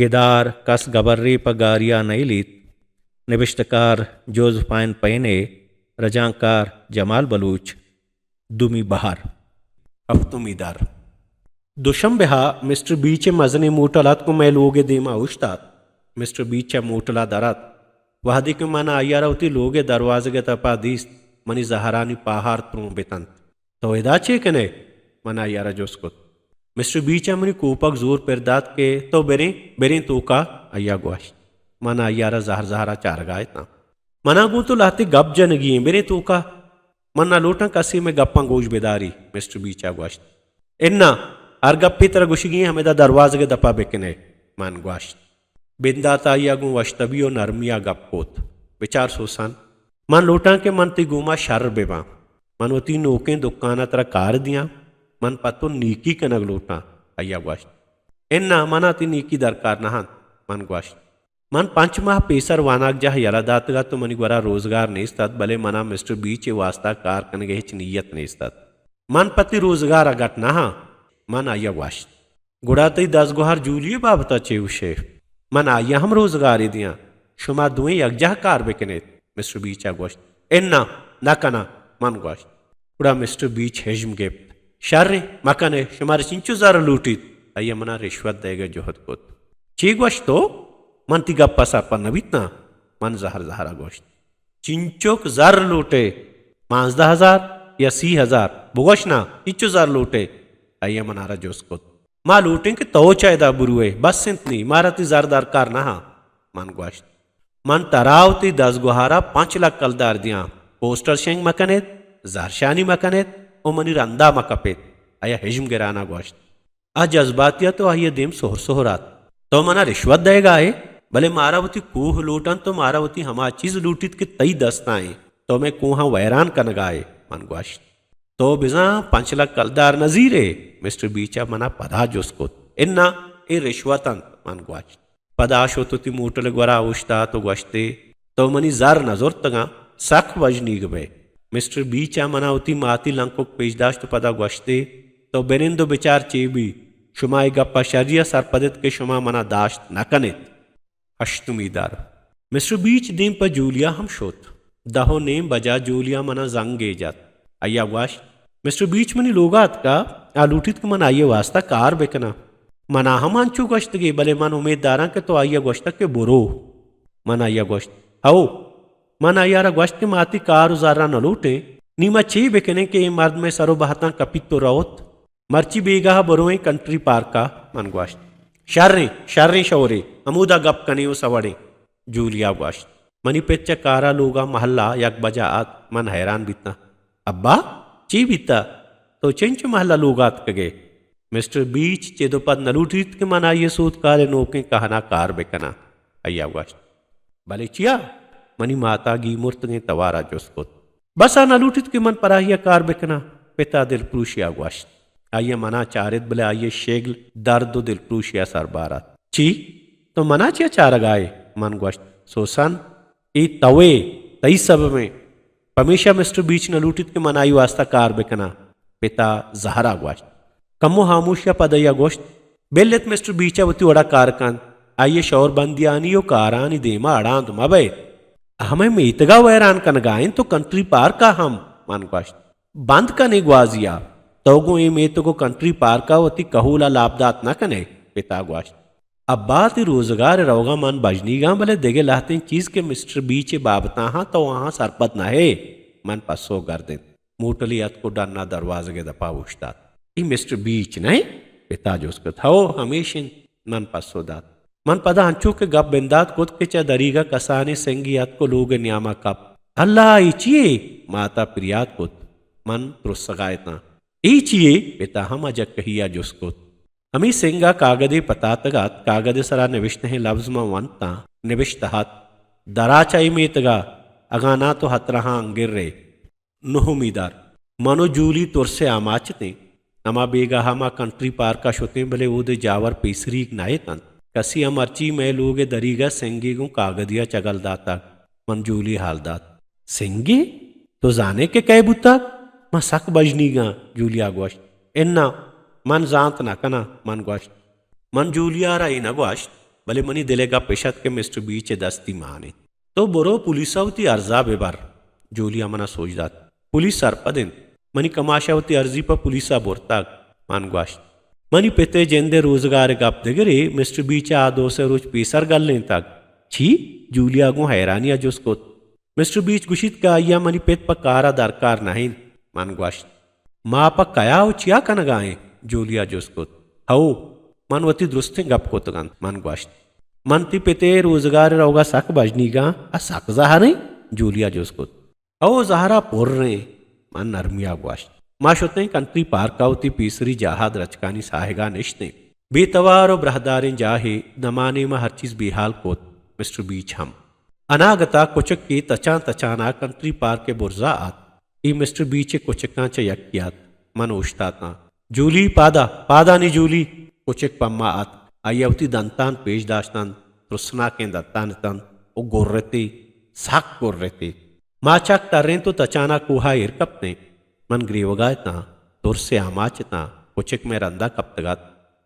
گدار، کس گبرے پہ گاریا نئیلیت۔ نبشتکار جوزفائن پینے، رجانکار جمال بلوچ۔ دومی بہر۔ ہفتمی در۔ دوشنبہ ءَ مسٹر بیچ ءِ مزنیں موٹل اتک ءُ مئے لوگ ءِ دیما اوشتات۔ مسٹر بیچ چہ موٹل ءَ در ات۔ وہدے کہ من آئی ءَ را وتی لوگ ءِ دروازگ ءِ دپ ءَ دیست، منی زہرانی پاہار ترون بتنت۔ تو ادا چے کنئے؟ من آئی ءَ را جست کت۔ مسٹر بیچ ءَ منی کوپگ زور پر دات کہ تو بریں، بریں توکا، آئی ءَ گوشت۔ من آئی ءَ را زہر زہر ءَ چارگا اتاں۔ منا گوں تو لہتے گپ جنگی ایں، بریں توکا۔ من نہ لوٹاں کسے مئے گپاں گوش بداری، مسٹر بیچ ءَ گوشت۔ اناں، ہر گپے ترا گوشگی ایں، ہمدا دروازگ ءِ دپا بکنئے، من گوشت۔ بندات آئی ءَ گوں وشتبی ءُ نرمی ءَ گپ کت۔ بچار سوسن، من لوٹاں کہ من تئی گوما شر بباں۔ من وتی نوکیں دکان ءَ ترا کار دیاں۔ من پہ تو نیکی کنگ لوٹاں، آئی ءَ گوشت۔ اناں، منا تئی نیکی درکار نہ انت، من گوشت۔ من پنچ ماہ پیسر وانگجاہ یلہ داتگ ات ءُ منی گورا روزگار نیست ات، بلے منا مسٹر بیچ ءِ واستا کار کنگ ءِ ہچ نیت نیست ات۔ من پہ تئی روزگار ءَ گٹ نہ آں، من آئی ءَ گوشت۔ گڑا تئی دزگوہار جولی ءِ بابت ءَ چے گوش ئے؟ من آئی ءَ ہم روزگارے دیاں۔ شما دوئیں یکجاہ کار بکن ایت، مسٹر بیچ ءَ گوشت۔ اناں، نہ کناں، من گوشت۔ گڑا مسٹر بیچ ہژم گپت۔ شر ایں، مہ کن ئے، شمارا چنچو زر لوٹیت؟ آئی ءَ منا رشوت دئیگ ءِ جہد کت۔ چے گوشت تو؟ من تئی گپ ءَ سرپد نہ بیتاں، من زہر زہر ءَ گوشت۔ چنچک زر لوٹ ئے؟ پانزدہ ہزار یا سی ہزار؟ بگوش نا، چنچو زر لوٹ ئے؟ آئی ءَ منارا جست کت۔ ما لوٹیں کہ تو چہ ادا بروئے، بس انت نی، مارا تئی زر درکار نہ آں، من گوشت۔ من ترا ءُ تئی دزگوہارا پنچ لک کلدار دیاں، پوسٹر شنگ مہ کن ایت، زہرشانی مہ کن ایت ءُ منی رندا مہ کپ ایت، آئی ءَ ہژم گران ءَ گوشت۔ آ جذباتی ات ءُ آئی ءِ دیم سہر سہر ات۔ تو منا رشوت دئیگا ئے، بلے مارا وتی کوہ لوٹنت ءُ مارا وتی ہما چیز لوٹیت کہ تئی دستا ایں۔ تو مئے کوہاں ویران کنگا ئے، من گوشت۔ تو بزاں پنچ لک کلدار نہ زیر ئے؟ مسٹر بیچ ءَ منا پدا جست کت۔ اناں، اے رشوت انت، من گوشت۔ پدا شت وتی موٹل ءِ گورا اوشتات ءُ گوشت ئے، تو منی زر نہ زرتگاں، سک بژنیگ بئے۔ مسٹر بیچ ءَ منا وتی ماتی لنکک پیش داشت ءُ پدا گوشت ئے، تو بنند ءُ بچار چے بی، شما اے گپ ءَ شری ءَ سرپد ات کہ شما منا داشت نہ کن ات۔ ہشتمی در۔ مسٹر بیچ دیم پہ جولیا ہم شت۔ دہ ءُ نیم بجا جولیا منا زنگے جت۔ آئی ءَ گوشت، مسٹر بیچ منی لوگا اتکا، آ لوٹیت کہ من آئی ءِ واستا کار بکناں۔ منا ہم انچو گوشتگی، بلے من امیت داراں کہ تو آئی ءَ گوشتگ کہ برو۔ من آئی ءَ گوشت، ہئو۔ من آئی ءَ را گوشت کہ ما تئی کار ءُ زر ءَ نہ لوٹیں، نی ما چے بکنیں کہ اے مرد مئے سر ءُ بہتاں کپیت ءُ رئوت؟ مرچی بیگاہ ءَ برو ایں کنٹری پارک ءَ، من گوشت۔ شریں، شریں شورے، ہمودا گپ کنیں ءُ سوڑیں، جولیا گوشت۔ منی پت چہ کار ءَ لوگ ءَ مہلا یک بجا ات، من حیران بیتاں۔ ابا، چی بیتا؟ تو چنچو مہلا لوگ ءَ اتکگ ئے؟ مسٹر بیچ چد ءُ پد نہ لوٹیت کہ من آئی ءِ سوتکار ءِ نوکیں کہنا کار بکناں، آئی ءَ گوشت۔ بلے چیا؟ منی ماتا گیمرتگیں توار ءَ جست کت۔ بس آ نہ لوٹیت کہ من پراہی ءَ کار بکناں، پت ءَ دلپروشی ءَ گوشت۔ آئی ءَ منا چارت، بلے آئی ءِ شگل درد ءُ دلپروشی ءَ سربار ات۔ چی؟ تو منا چیا چارگ ءَ ئے؟ من گوشت، سوسن، اے توئے، تئی سبب ایں۔ پمیشا مسٹر بیچ نہ لوٹیت کہ من آئی واستا کار بکناں۔ پت ءَ زہر ءَ گوشت۔ کمو ہاموشی ءَ پد آئی ءَ گوشت، بل ات مسٹر بیچ ءَ وتی وڑا کار کنت، آئی ءِ شور بندیانی ءُ کارانی دیما اڑاند مہ بئے۔ ہمے میتگ ءَ ویران کنگ ءَ انت ءُ کنٹری پارک ءَ ہم، من گوشت۔ بند کن اے گوازی ءَ، تو گوں اے میتگ ءُ کنٹری پارک ءَ وتی کہول ءَ لاپ دات نہ کن ئے، پت ءَ گوشت۔ ابا، تئی روزگار ءِ روگ ءَ من بژنیگ آں، بلے دگہ لہتیں چیز کہ مسٹر بیچ ءِ بابت ءَ آں تو آہاں سرپد نہ ئے، من پسو گردینت۔ موٹلے اتک ءُ ڈن ءَ دروازگ ءِ دپ ءَ اوشتات۔ اے مسٹر بیچ نہ انت؟ پت ءَ جست کت۔ ہئو، ہمیش انت، من پسو دات۔ من پدا انچو کہ گپ بندات کت کہ چہ دریگ ءَ کسانیں سنگے اتک ءُ لوگ ءِ نیام ءَ کپت۔ اللہ، اے چی یے؟ مات ءَ پریات کت۔ من ترسگ ءَ اتاں۔ اے چی یے؟ پت ءَ ہم اجکہی ءَ جست کت۔ ہمے سنگ ءَ کاگدے پتاتگ ات، کاگد ءِ سرا نبشتہیں لبز من ونتاں، نبشتہ ات، درا چہ اے میتگ ءَ، اگاں ناں تو ہترہاں انگر ئے۔ نہمی در۔ من ءُ جولی ترس ءِ آماچ اتیں۔ ہما بیگاہ ءَ ما کنٹری پارک ءَ شتیں، بلے اود ءِ جاور پیسریگ نہ اتنت۔ کسے ءَ مرچی مئے لوگ ءِ دریگ ءَ سنگے گوں کاگدے ءَ چگل داتگ۔ من جولی ءَ ہال دات۔ سنگے؟ تو زان ئے کہ کئے بوتگ؟ من سک بژنیگ آں، جولی ءَ گوشت۔ اناں، من زانت نہ کناں، من گوشت۔ من جولی ءَ را اے نہ گوشت، بلے منی دل ءِ گپ اش ات کہ مسٹر بیچ ءِ دستی مان انت۔ تو برو پولیس ءَ وتی ارزا بہ بر، جولیا من ءَ سوج دات۔ پولیس سرپد انت۔ منی کماش ءَ وتی ارزی پہ پولیس ءَ برتگ، من گوشت۔ منی پت ءِ جند ءِ روزگار ءِ گپ دگرے، مسٹر بیچ ءَ آ دو سے روچ پیسر گلینتگ۔ چی؟ جولیا گوں حیرانی ءَ جست کت۔ مسٹر بیچ گوشیت کہ آئی ءَ منی پت پہ کار ءَ درکار نہ انت، من گوشت۔ ما پہ کیا ءُ چیا کنگ ءَ ایں؟ جولیا جست کت۔ ہئو، من وتی درستیں گپ کتگ انت، من گوشت۔ من تئی پت ءِ روزگار ءِ روگ ءَ سک بژنیگ آں، آ سک زہر ایں؟ جولیا جست کت۔ ہئو، زہر ءَ پر ایں، من نرمی ءَ گوشت۔ ما شتیں کنٹری پارک ءَ وتی پیسری جاہ ءَ درچکانی ساہگ ءَ نشتیں۔ بے توار ءُ براہداریں جاہے، دمانے ما ہر چیز بے ہال کت، مسٹر بیچ ہم۔ اناگت ءَ کچکے تچان تچان ءَ کنٹری پارک ءِ برز ءَ آت۔ اے مسٹر بیچ ءِ کچکاں چہ یکے ات۔ من اوشتاتاں۔ جولی، پادا، پادانی جولی۔ کچک پما ات۔ آئی ءَ وتی دنتان پیش داشتنت، ترسناکیں دنتان اتنت ءُ گرتے، سک گرتے۔ ما چک ترینت ءُ تچان ءَ کوہ ءَ ایر کپتیں۔ من گریوگ ءَ اتاں، ترس ءِ آماچ اتاں، کچک مئے رند ءَ کپتگ ات۔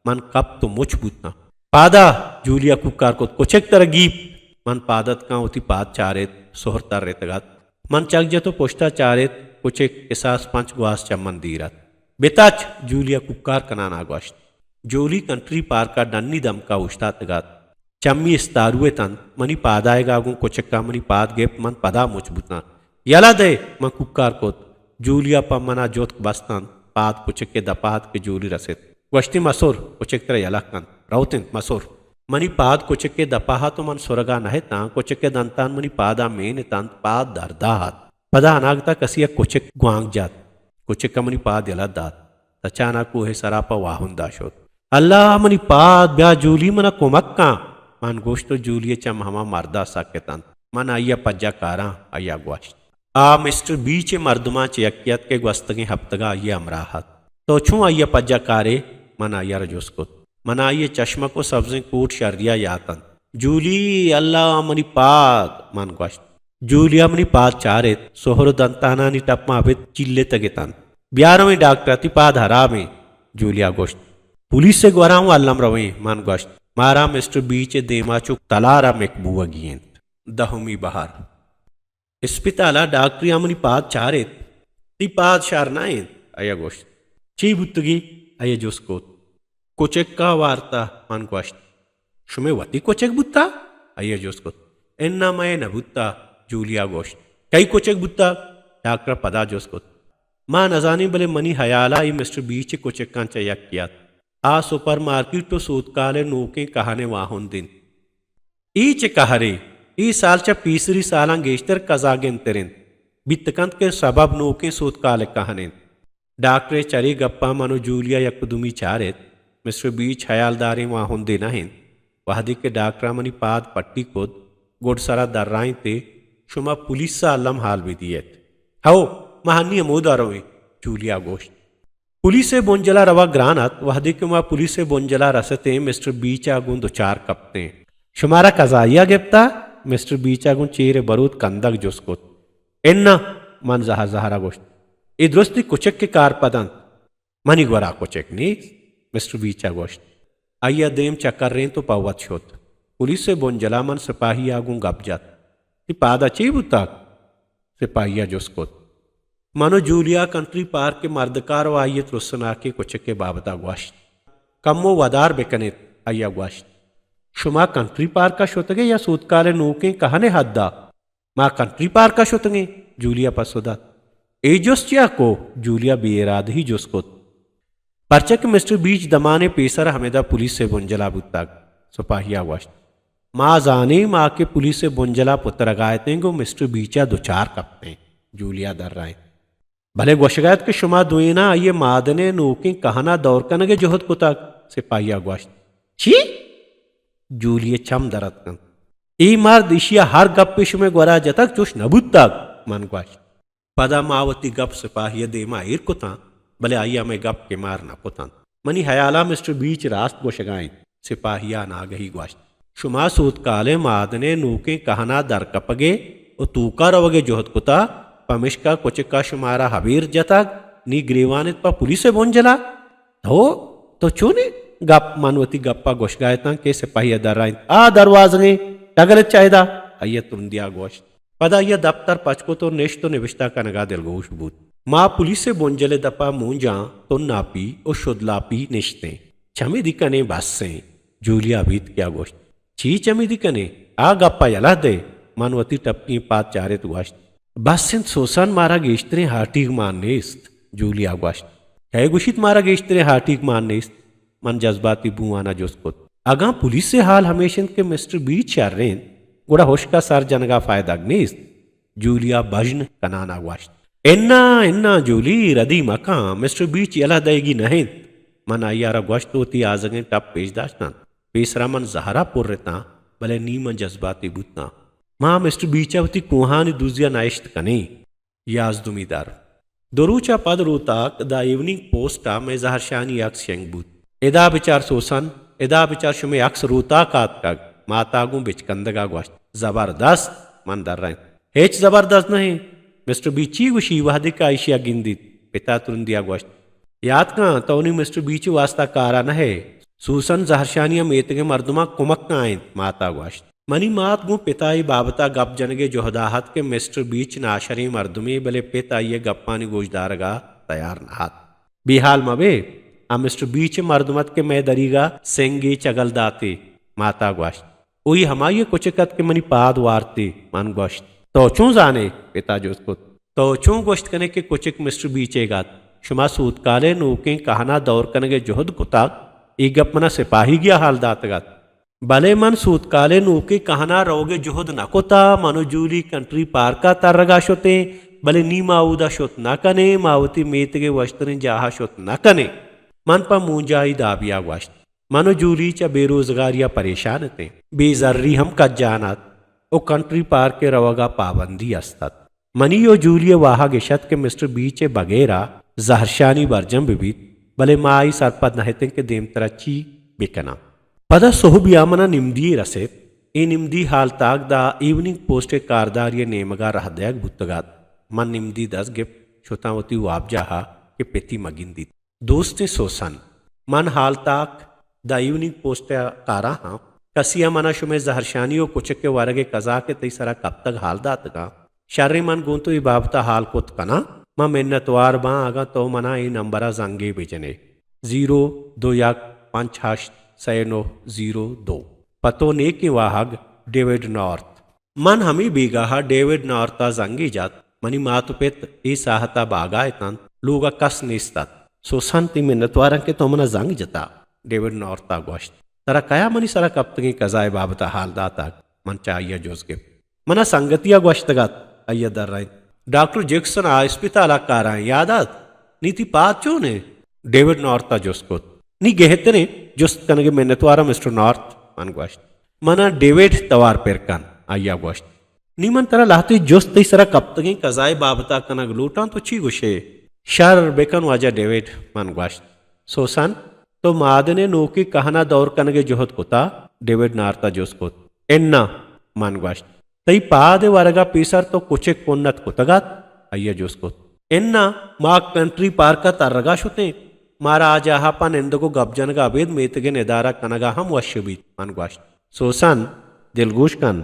من کپت ءُ مچ بوتاں۔ پادا! جولیا کوکار کت، کچک ترا گیپت۔ من پاد اتکاں، وتی پاد چاریت، سہر ترتگ ات۔ من چک جت ءُ پشت ءَ چاریت، کچک کساس پنچ گواز چہ من دیر ات۔ بتچ! جولیا کوکار کنان ءَ گوشت۔ جولی کنٹری پارک ءَ ڈنی دمک ءَ اوشتاتگ ات۔ چمی استارو اتنت، منی پاد آیگ ءَ گوں کچک ءَ منی پاد گپت، من پدا مچ بوتاں۔ یلہ دئے! من کوکار کت۔ جولیا پہ من ءَ جتک بستنت، پاد کچک ءِ دپ ءَ ات کہ جولی رست۔ گوشتی، مسر، کچک ترا یلہ کنت، روت انت، مسر۔ منی پاد کچک ءِ دپ ءَ ات ءُ من سرگ ءَ نہ اتاں، کچک ءِ دنتان منی پاد ءَ مین اتنت، پاد درد ءَ ات۔ پدا اناگت ءَ کسی ءَ کچک گوانک جت۔ کچک ءَ منی پاد یلہ دات۔ تچان ءَ کوہ ءِ سر ءَ پہ واہند ءَ شت۔ اللہ، منی پاد! بیا جولی، من ءَ کمک کن۔ من گوشت ءُ جولی ءِ چم ہما مرد ءَ سک اتنت۔ من آئی ءَ پجا کاراں، آئی ءَ گوشت۔ آ مسٹر بیچ ءِ مردماں چہ یکے ات کہ گوستگیں ہپتگ ءَ آئی ءِ ہمراہ ات۔ تو چون آئی ءَ پجا کارئے؟ من آئی ءَ را جست کت۔ من ءَ آئی ءِ چشمک ءُ سبزیں کوٹ شری ءَ یات انت۔ جولی، اللہ، منی پاد! من گوشت۔ جولیا منی پاد چارت، سہر ءُ دنتانانی ٹپاں ابید چیلتگ اتنت۔ بیا رویں ڈاکٹر ءَ، تئی پاد ہراب ایں، جولیا گوشت۔ پولیس ءِ گورا اوں الم رویں، من گوشت۔ مارا مسٹر بیچ ءِ دیم ءَ چو تلار ءَ مک بوگی انت۔ دہمی بہر۔ اسپتال ءَ ڈاکٹرے ءَ منی پاد چارت۔ تئی پاد شر نہ انت، آئی ءَ گوشت۔ چی بوتگی؟ آئی ءَ جست کت۔ کچک ءَ وارتہ، من گوشت۔ شمئے وتی کچک بوتہ؟ آئی ءَ جست کت۔ اناں، مئے نہ بوتہ، جولیا گوشت۔ کئی کچک بوتہ؟ ڈاکٹر ءَ پدا جست کت۔ ما نزانیں، بلے منی ہیال ءَ اے مسٹر بیچ ءِ کچکاں چہ یکے ات۔ آ سپر مارکیٹ ءُ سوتکال ءِ نوکیں کہن ءِ واہند انت۔ اے چہ قہرے، اے سال چہ پیسری سالاں گیشتر کزا گنتر انت۔ بیت کنت کہ سبب نوکیں سوتکال ءِ کہن انت۔ ڈاکٹر ءِ چرے گپاں من ءُ جولیا یک دومی چارت۔ مسٹر بیچ ہیالداریں واہندے نہ انت۔ وہدے کہ ڈاکٹر ءَ منی پاد پٹی کت، گڈسرا درائینت ئے، شما پولیس ءَ الم حال بہ دیت۔ ہئو، ما ہنی ہمودا رویں، جولیا گوشت۔ پولیس ءِ بنجل ءَ روگ گران ات۔ وہدے کہ ما پولیس ءِ بنجل ءَ رستیں، مسٹر بیچ ءَ گوں دچار کپتیں۔ شمارا کزائی ءَ گپتہ؟ مسٹر بیچ ءَ گوں چیر ءِ بروت کندگ جست کت۔ اناں، من زہر زہر ءَ گوشت۔ اے درستی کچک ءِ کارپد انت۔ منی گورا کچک نیست، مسٹر بیچ ءَ گوشت۔ آئی ءَ دیم چکرینت ءُ پہ وت شت۔ پولیس ءِ بنجل ءَ من سپاہی ءَ گوں گپ جت۔ تئی پاد ءَ چے بوتگ؟ سپاہی ءَ جست کت۔ من ءُ جولیا کنٹری پارک ءِ مردکار ءُ آئی ءِ ترسناکیں کچک ءِ بابت ءَ گوشت۔ کمو ودار بہ کن ات، آئی ءَ گوشت۔ شما کنٹری پارک ءَ شتگ ئے یا سوتکال ءِ نوکیں کہن ءِ حد ءَ؟ ما کنٹری پارک ءَ شتگ ایں، جولیا پسو دات۔ اے جست چیا کو؟ جولیا بے ارادہی جست کت۔ پرچا کہ مسٹر بیچ دمانے پیسر ہمدا پولیس ءِ بنجل ءَ بوتگ، سپاہی ءَ گوشت۔ ما زانیں، ما کہ پولیس ءِ بنجل ءَ پترگ ءَ اتیں، گوں مسٹر بیچ ءَ دچار کپتیں، جولیا درائینت۔ بلے گوشگ ءَ ات کہ شما دوئیناں آئی ءِ مادن ءِ نوکیں کہن ءَ دور کنگ ءِ جہد کتگ، سپاہی ءَ گوشت۔ چی؟ جولی ءِ چم در اتکنت۔ اے مرد، ایشی ءَ ہر گپے شمئے گورا جتگ، چوش نہ بوتگ، من گوشت۔ پدا ما وتی گپ سپاہی ءِ دیما ایر کتاں، بلے آئی ءَ مئے گپ کمار نہ کتنت۔ منی ہیال ءَ مسٹر بیچ راست گوشگ ءَ انت، سپاہی ءَ ناگہی گوشت۔ شما سوتکال ءِ مادن ءِ نوکیں کہن ءَ درکپگ ءِ ءُ توکا روگ ءِ جہد کتہ، پمشکا کچک ءَ شمارا ہبیر جتگ، نی گریوان ات پہ پولیس ءِ بنجل ءَ؟ تو، تو چونیں؟ گپ من وتی گپ ءَ گوشگ ءَ اتاں کہ سپاہی ءَ درائینت، آ دروازگیں ٹگل چاہدا؟ آئی ءَ ترندی ءَ گوشت۔ پدا آئی ءَ دپتر پچ کت ءُ نشت ءُ نبشتہ کنگ ءَ دلگوش بوت۔ ما پولیس ءِ بنجل ءِ دپ ءَ مونجاں تناپی ءُ شدلاپی نشتیں۔ چمیدی کنیں بس ایں۔ جولیا بیت کہ آ گوشت، چی چمیدی کنیں؟ آ گپ ءَ یلہ دئے۔ من وتی ٹپکیں پاد چارت گوشت، بس انت سوسن، مارا گیشتریں ہاٹیگ مان نیست۔ جولیا گوشت، کئے گوشیت مارا گیشتریں ہاٹیگ مان نیست؟ من جذباتی بوان ءَ جست کت۔ اگاں پولیس ءِ حال ہمیش انت کہ مسٹر بیچ شر انت، گڑا ہشک ءَ سر جنگ ءَ فائدگ نیست۔ جولیا بژن کنان ءَ گوشت، اناں، اناں جولی، ردی مکن، مسٹر بیچ یلہ دئیگی نہ انت۔ من آئی ءَ را گوشت وتی آزگیں ٹپ پیش داشت انت۔ پیسرا من زہر ءَ پر اتاں، بلے نی من جذباتی بوتاں۔ ما مسٹر بیچ ءَ وتی کوہانی دزی ءَ نہ اشت کنیں۔ یازدمی در۔ دو روچ ءَ پد روتاک دا ایوننگ پوسٹ ءَ مئے زہرشانی عکس شنگ بوت۔ ادا بچار سوسن، ادا بچار، شمئے عکس روتاک آتکگ۔ مات ءَ گوں بچکندگ ءَ گوشت، زبردست! من درائینت، ہچ زبردست نہ انت۔ مسٹر بیچ چی گوشی وہدے کہ آ ایشی ءَ گندیت؟ پت ءَ ترندی ءَ گوشت، یات کن، تو نی مسٹر بیچ ءِ واستا کار ءَ نہ ئے۔ سوسن زہرشانی ءَ میتگ ءِ مردماں کمک ءَ انت، مات ءَ گوشت۔ منی مات گوں پت ءَ اے بابت ءَ گپ جنگ ءِ جہد ءَ ات کہ مسٹر بیچ ناشریں مردمے، بلے پت آئی ءِ گپانی گوشدارگ ءَ تیار نہ ات۔ بے ہال مہ بئے، آ مسٹر بیچ ءِ مردم ات کہ مئے دریگ ءَ سنگے چگل داتے، مات ءَ گوشت۔ او اے ہمائی ءِ کچک ات کہ منی پاد وارتے، من گوشت۔ تو چون زان ئے؟ پت ءَ جست کت۔ تو چون گوشت کن ئے کہ کچک مسٹر بیچ ئیگ ات؟ شما سوتکال ءِ نوکیں کہن ءَ دور کنگ ءِ جہد کتگ؟ اے گپ من ءَ سپاہیگے ءَ ہال داتگ ات۔ بلے من سوتکال ءِ نوکیں کہن ءَ روگ ءِ جہد نہ کتگ۔ من ءُ جولی کنٹری پارک ءَ ترگ ءَ شتیں، بلے نی ما اودا شت نہ کنیں، ما وتی میتگ ءِ وشتریں جاہ ءَ شت نہ کنیں۔ من پہ مونجائی دابی ءَ گوشت۔ من ءُ جولی چہ بے روزگاری ءَ پریشان اتیں۔ بے زری ہم کجان ات ءُ کنٹری پارک ءِ روگ ءَ پابندی است ات۔ منی ءُ جولی ءِ واہگ اش ات کہ مسٹر بیچ ءِ بگیر ءَ زہرشانی برجم بہ بیت، بلے ما آئی سرپد نہ اتیں کہ دیمتر ءَ چی بہ کناں۔ پدا سہبی ءَ من ءَ نمدی یے رست۔ اے نمدی ہالتاک داں ایوننگ پوسٹ ءِ کاردارے ءِ نیمگ ءَ راہ دئیگ بوتگ ات۔ من نمدی دست گپت، شتاں وتی وابجاہ ءَ کہ پتی مہ گندیت۔ دوستیں سوسن، من ہالتاک دا ایوننگ پوسٹ ءَ کاراں ہاں۔ کسی ءَ من ءَ شمئے زہرشانی ءُ کچک ءِ ورگ ءِ کزا کہ تئی سرا کپتگ ہال داتگاں۔ شریں، من گوں تو اے بابت ءَ ہال کت کناں۔ من منتوار باں اگاں تو من ءَ اے نمبر ءَ زنگے بجن ئے، زیرو دو یک پنچ ہشت سئے نو زیرو دو۔ پہ تو نیکیں واہگ، ڈیوڈ نارتھ۔ من ہمے بیگاہ ءَ ڈیوڈ نارتھ ءَ زنگے جت۔ منی مات ءُ پت اے ساہت ءَ باگ ءَ اتنت، لوگ ءَ کس نیست ات۔ سوسن، تئی منتواراں کہ تو من ءَ زنگ جتا۔ ڈیوڈ نارتھ ءَ گوشت، ترا کیا منی سرا کپتگیں کزا ءِ بابت ءَ ہال داتگ؟ من چہ آئی ءَ جست گپت۔ من ءَ سنگتی ءَ گوشتگ ات، آئی ءَ درائینت۔ ڈاکٹر جیکسن آ اسپتال ءَ کار ءَ انت، یاد ات؟ نی تئی پاد چون انت؟ ڈیوڈ نارتھ ءَ جست کت۔ نی گہتریں جست کنگ ءِ منتواراں مسٹر نارتھ، من گوشت۔ من ءَ ڈیوڈ توار پر کن، آئی ءَ گوشت۔ نی من ترا لہتے جست تئی سرا کپتگیں کزا ءِ بابت ءَ کنگ لوٹاں، تو چی گوش ئے؟ شر بکن واجہ ڈیوڈ، من گوشت۔ سوسن، تو مادن ءِ نوکیں کہن ءَ دور کنگ ءِ جہد کتا؟ ڈیوڈ نارتھ ءَ جست کت۔ اناں، من گوشت۔ تئی پاد ءِ ورگ ءَ پیسر تو کچک کنت کتگ ات؟ آئی ءَ جست کت۔ اناں، ما کنٹری پارک ءَ ترگ ءَ شتیں۔ مارا آ جاہ ءَ پہ نندگ ءُ گپ جنگ ءَ ابید میتگ ءِ ندارگ کنگ ءَ ہم وش بیت، من گوشت۔ سوسن، دلگوش کن،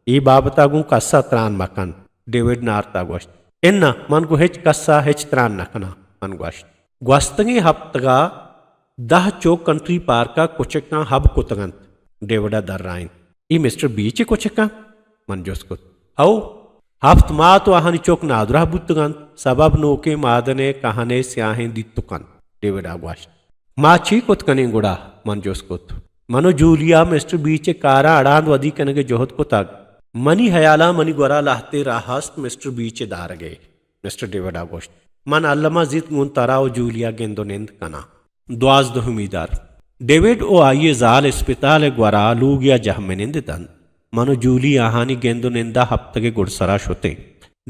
اے بابت ءَ گوں کس ءَ تران مکن، ڈیوڈ نارتھ ءَ گوشت۔ اناں، من گوں ہچ کس ءَ ہچ تران نہ کناں، من گوشت۔ گوستگیں ہپتگ ءَ دہ چک کنٹری پارک ءَ کچکاں ہب کتگ انت، ڈیوڈ ءَ درائینت۔ اے مسٹر بیچ ءِ کچک انت؟ من جست کت۔ ہئو، ہپت مات ءُ آہانی چک نادراہ بوتگ انت، سبب نوکیں مادن ءِ کہن ءِ سیاہیں دیتک انت، ڈیوڈ ءَ گوشت۔ ما چے کت کنیں گڑا؟ من جست کت۔ من ءُ جولیا مسٹر بیچ ءِ کاراں اڑاند ودی کنگ ءِ جہد کتگ۔ منی ہیال ءَ منی گورا لہتے راہ ہست مسٹر بیچ ءِ دارگ ءِ۔ مسٹر ڈیوڈ ءَ گوشت، من الم ءَ زیت گوں ترا ءُ جولیا گند ءُ نند کناں۔ دوازدہمی در۔ ڈیوڈ ءُ آئی ءِ زال اسپتال ءِ گورا لوگے ءَ جہمنند اتنت۔ من ءُ جولی آہانی گند ءُ نند ءَ ہپتگ ءِ گڈسرا شتیں۔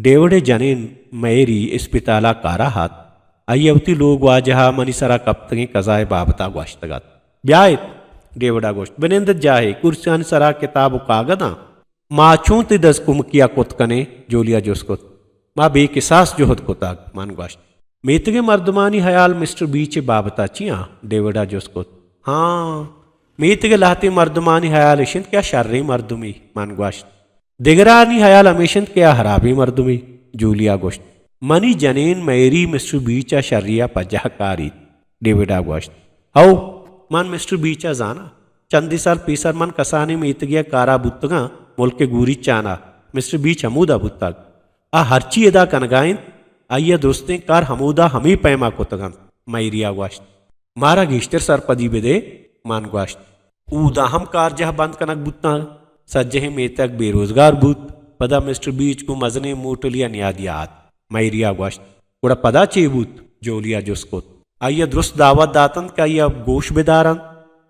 ڈیوڈ ءِ جنین میری اسپتال ءَ کارا ات۔ آئی ءَ وتی لوگ واجہ ءَ منی سرا کپتگیں کزا ءِ بابت ءَ گوشتگ ات۔ بیا ات، ڈیوڈ ءَ گوشت، بنند ات جاہے، کرسیانی سرا کتاب ءُ کاگداں۔ ما چوں تئی دزکمکی ءَ کت کنیں؟ جولی ءَ جست کت۔ ما بے کساس جہد کتگ، من گوشت۔ میتگ ءِ مردمانی ہیال مسٹر بیچ ءِ بابت ءَ چی آں؟ ڈیوڈ ءَ جست کت۔ ہاں، میتگ ءِ لہتیں مردمانی ہیال اش انت کہ آ شریں مردمے، من گوشت۔ دگرانی ہیال ہمیش انت کہ آ ہرابیں مردمے، جولیا گوشت۔ منی جنین میری مسٹر بیچ ءَ شری ءَ پجاہ کاریت، ڈیوڈ ءَ گوشت۔ ہو، من مسٹر بیچ ءَ زاناں۔ چندے سال پیسر من کسانیں میتگے ءَ کار ءَ بوتگاں، ملک ءِ گوریچان ءَ۔ مسٹر بیچ ہمودا بوتگ۔ آ ہرچی ادا کنگا انت، آئی ءَ درستیں کار ہمودا ہمے پیم ءَ کتگ انت، میری ءَ گوشت۔ مارا گیشتر سرپدی بدے، من گوشت۔ اودا ہم کارجاہ بند کنگ بوتاں، سجہیں میتگ بے روزگار بوت۔ پدا مسٹر بیچ گوں مزنیں موٹلے ءَ نیادی ءَ آت، میری ءَ گوشت۔ گڑا پدا چے بوت؟ جولی ءَ جست کت۔ آئی ءَ درست دعوت داتنت کہ آئی ءَ گوش بدارنت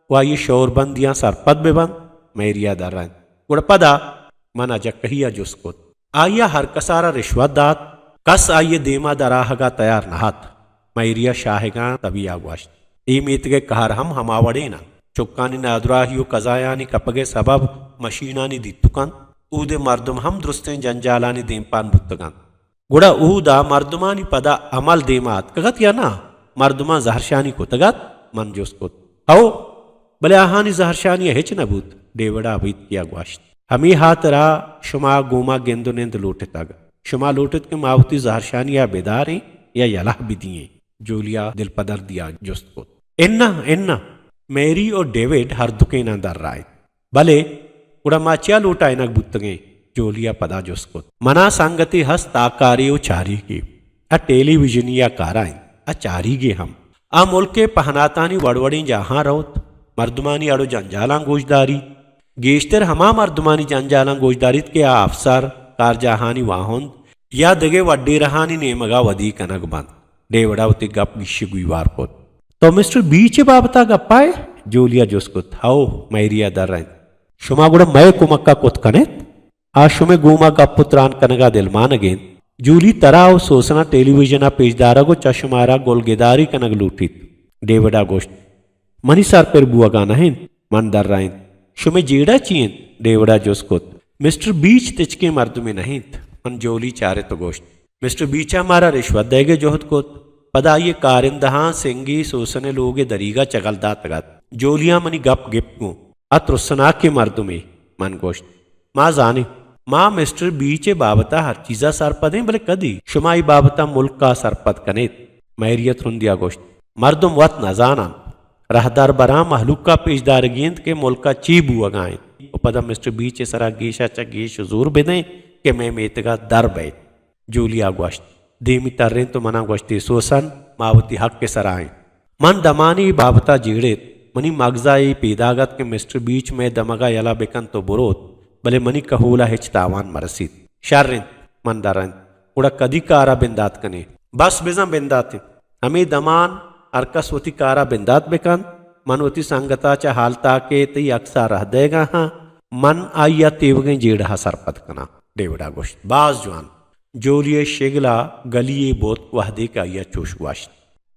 و آئی ءِ شوربندیاں سرپد ببنت، میری ءَ درائینت۔ گڑا پدا؟ من اجکہی ءَ جست کت۔ آئی ءَ ہر کس ءَ را رشوت دات، کس آئی ءِ دیم ءَ در آہگ ءَ تیار نہ ات۔ میری ءَ شاہگاں تبی ءَ گوشت۔ اے میتگ ءِ کار ہم ہما وڑین انت۔ چکانی نادراہی و قضایانی کپگ ءِ سبب مشینانی دیتک انت۔ اود ءِ مردم ہم درستیں جنجالانی دیمپان بوتگ انت۔ گڑا اودا مردمانی پدا عمل دیما اتکگ ات یا نہ؟ مردماں زہرشانی کتگ ات؟ من جست کت۔ ہئو، بلے آہانی زہرشانی ءَ ہچ نہ بوت، ڈیوڈ ءَ ابیتکی ءَ گوشت۔ ہمے ہاترا شما گوما گند و نند لوٹتگ۔ شما لوٹت کہ ما وتی زہرشانی ءَ بداریں یا یلہ بدییں؟ جولیا دلپدردی ءَ جست کت۔ اناں، اناں، میری و ڈیوڈ ہر دکیناں درائینت۔ بلے گڑا ما چیا لوٹائینگ بوتگیں؟ جولیا پدا جست کت۔ منا سنگتے ہست تاکارے و چاریگے، آ ٹیلی ویژنی ءَ کارا انت، آ چاریگے ہم۔ آ ملک ءِ پہناتانی وڑ وڑیں جاہاں روت، مردمانی اڑ و جنجالاں گوشداری، گیشتر ہما مردمانی جنجالاں گوشداریت کہ آ افسر، کارجاہانی واہند یا دگہ وڈیرہانی نیمگا ودی کنگ بنت۔ ڈیوڈا وتی گپ گیشی گویوار کت۔ تو مسٹر بیچ ءِ بابتا گپا ئے؟ جولیا جست کت۔ ہئو، میریا درائینت۔ شما گڑا مئے کمکا کت کنیت؟ آ شمئے گوما گپ و تران کنگا دلمانگ انت۔ جولی، ترا و سوسنا ٹیلی ویژنا پیش دارگ و چہ شمارا گلگداری کنگ لوٹیت۔ ڈیوڈا گوشت۔ منی سر پر بوہگا نہ انت۔ من درائینت۔ شمئے جیڑہ چی انت؟ ڈیوڈا جست کت۔ مسٹر بیچ تچکیں مردمے نہ انت۔ من جولی چارت و گوشت۔ مسٹر بیچا مارا رشوت دئیگئے جہد کت۔ پدا آئیئے کارندہاں سنگی سوسنئے لوگئے دریگا چگل داتگ ات۔ جولیا منی گپ گپت گوں۔ آ ترسناکیں مردمے، من گوشت۔ ما زانیں، ما مسٹر بیچئے بابتا ہر چیزا سرپدیں، بلے کدی؟ شما اے بابتا ملکا سرپد کنیت؟ میریا ترندیا گوشت۔ مردم وت نزاننت۔ رہدربراں مہلوکا پیش دارگی انت کہ ملکا چی بوہگا انت و پدا مسٹر بیچئے سرا گیشا چہ گیش زور بدئیں کہ مئے میتگا در بئیت۔ جولیا گوشت۔ دیمی ترینت و منا گوشتی، سوسن، ما وتی حقئے سرا ایں۔ من دمانے اے بابتا جیڑت۔ منی مگزا اے پیداگ ات کہ مسٹر بیچ مئے دمگا یلہ بکنت و بروت، بلے منی کہولا ہچ تاوان مرسیت۔ شر انت، من درائینت۔ گڑا کدی کارا بندات کنیں؟ بس بزاں بندات انت۔ ہمے دمان ہر کس وتی کارا بندات بکنت۔ من وتی سنگتا چہ ہال تاکئے تئی عکسا رہ دئیگا آں۔ من آئیا تیوگیں جیڑہا سرپد کناں۔ ڈیوڈا گوشت۔ باز جوان۔ جولیئے شگلا گلیے بوت وہدے کہ آئیا چوش گوشت۔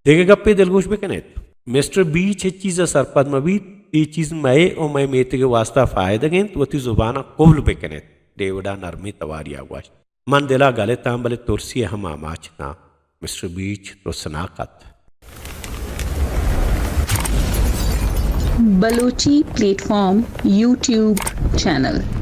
دگہ گپے دلگوش بکنیت۔ مسٹر بیچ ہچ چیزا سرپد مبیت۔ اے چیز مئے و مئے میتگئے واستا فائدگ انت۔ وتی زبانا قفل بکنیت۔ ڈیوڈا نرمیں تواریا گوشت۔ من دلا گل اتاں، بلے ترسے ء ہم آماچ اتاں۔ مسٹر بیچ ترسناک ات۔ Balochi platform YouTube channel.